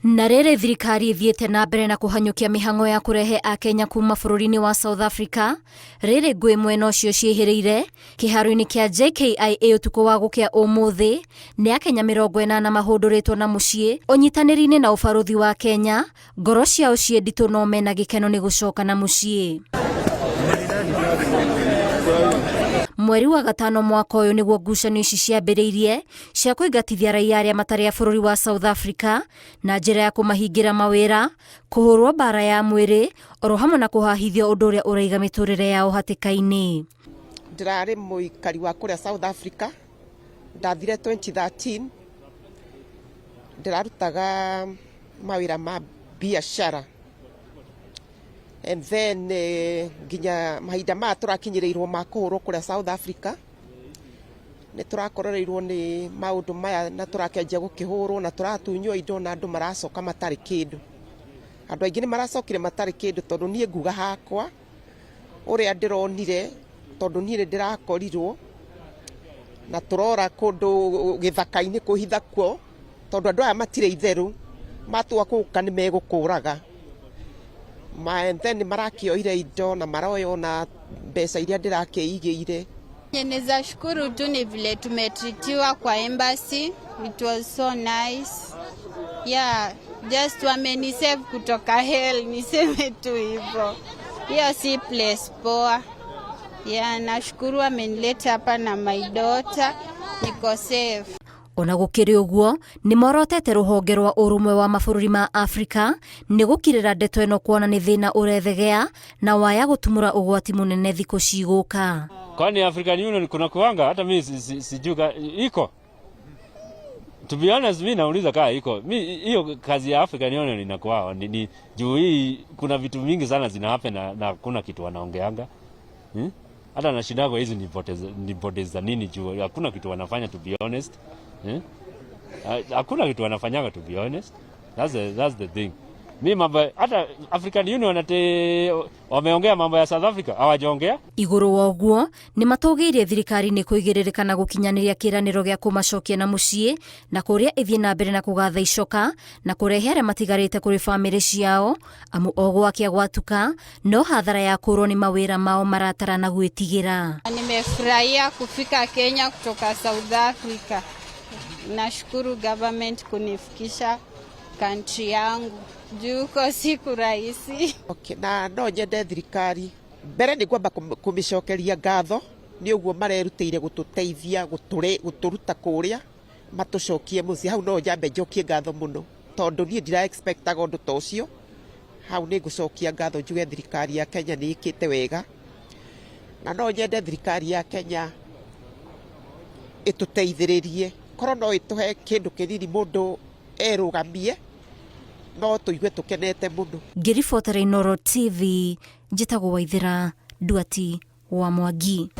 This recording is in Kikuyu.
Na rĩrĩ thirikari ĩthiĩte na mbere na kũhanyũkia mĩhang'o ya kũrehe Akenya kuma bũrũri-inĩ wa South Africa, rĩrĩ ngũĩ mwena ũcio ciĩhĩrĩire kĩharo-inĩ kĩa JKIA ũtukũ wa gũkĩa ũmũthĩ nĩ Akenya 80 mahũndũrĩtwo na mũciĩ ũnyitanĩri-inĩ na ũbarũthi wa Kenya. Ngoro ciao ciĩ nditũ no mena gĩkeno nĩ gũcoka na mũciĩ. Mweri wa gatano mwaka ũyũ nĩguo ngucanio ici ciambĩrĩirie cia kũingatithia raia arĩa matarĩ a bũrũri wa South Africa na njĩra ya kũmahingĩra mawĩra, kũhũrwo mbara ya mwĩrĩ oro hamwe na kũhahithio ũndũ ũrĩa ũraiga mĩtũrĩre yao hatĩka-inĩ. Ndĩrarĩ mũikari wa kũrĩa South Africa, ndathire 2013, ndĩrarutaga mawĩra ma biacara and then eh, nginya mahinda maya tũrakinyĩrĩirwo ma kũhũrwo kũrĩa South Africa nĩ tũrakorereirwo nĩ maũndũ maya na tũrakĩanjia gũkĩhũrwo na tũratunywo indo na andũ maracoka matarĩ kĩndũ. Andũ aingĩ nĩ maracokire matarĩ kĩndũ tondũ niĩ nguga hakwa ũrĩa ndĩronire tondũ niĩ nĩ ndĩrakorirwo na tũrora kũndũ gĩthaka-inĩ kwĩhitha kuo tondũ andũ aya matirĩ itherũ matua gũka nĩ megũkũraga. And then marakĩoire indo na maroya ona mbeca iria ndĩrakĩigĩire. Naweza shukuru tu ni vile tumetreatiwa kwa embassy. It was so nice. Yeah, just wamenisave kutoka hell, niseme tu hivyo. Hiyo si place poa. Yeah, nashukuru amenileta hapa na my daughter. Niko safe. Ona gũkĩrĩ ũguo nĩ morotete rũhonge rwa ũrũmwe wa mabũrũri ma Afrika nĩ gũkirĩra ndeto ĩno kuona nĩ thĩna ũrethegea na waya gũtumũra ũgwati mũnene thikũ cigũka. Kwani African Union kuna kuanga hata mi sijui iko. To be honest, mi nauliza kaa iko. Mi hiyo kazi ya African Union inakuwa ni juu hii kuna vitu mingi sana zina happen na kuna kitu wanaongeanga. Hata nashindago hizi ni bodies za nini juu hakuna kitu wanafanya to be honest. Hakuna kitu wanafanyaga to be honest. That's the thing. Mi mambo hata African Union ati wameongea mambo ya South Africa hawajaongea. Igũrũ wa ũguo nĩ matũgĩirie thirikari nĩ kũigĩrĩrĩka na gũkinyanĩria kĩĩranĩro gĩa kũmacokia na mũciĩ na kũrĩa ĩthiĩ na mbere na kũgatha icoka na kũrehe arĩa matigarĩte kũrĩ bamĩrĩ ciao amu o gwakĩa gwatuka no hathara ya kũrwo nĩ mawĩra mao maratara na gwĩtigĩra. Nimefurahia kufika Kenya kutoka South Africa. Nashukuru government kunifikisha country yangu juu huko siku rahisi. Okay, na no nyende thirikari mbere nĩ ngwamba kũmĩcokeria ngatho nĩ ũguo marerutĩire gũtũteithia gũtũruta kũrĩa matũcokie mũciĩ. Hau no njambe njokie ngatho mũno tondũ niĩ ndira expectaga ũndũ ta ũcio. Hau nĩ ngũcokia ngatho njuge thirikari ya Kenya nĩ ĩkĩte wega, na no nyende thirikari ya Kenya ĩtũteithĩrĩrie korwo no ĩtũhe kĩndũ kĩnini mũndũ erũgamie no tũigue tũkenete mũno. Ngĩribotera Inooro TV, njĩtagwo Waithĩra Nduati wa Mwangi.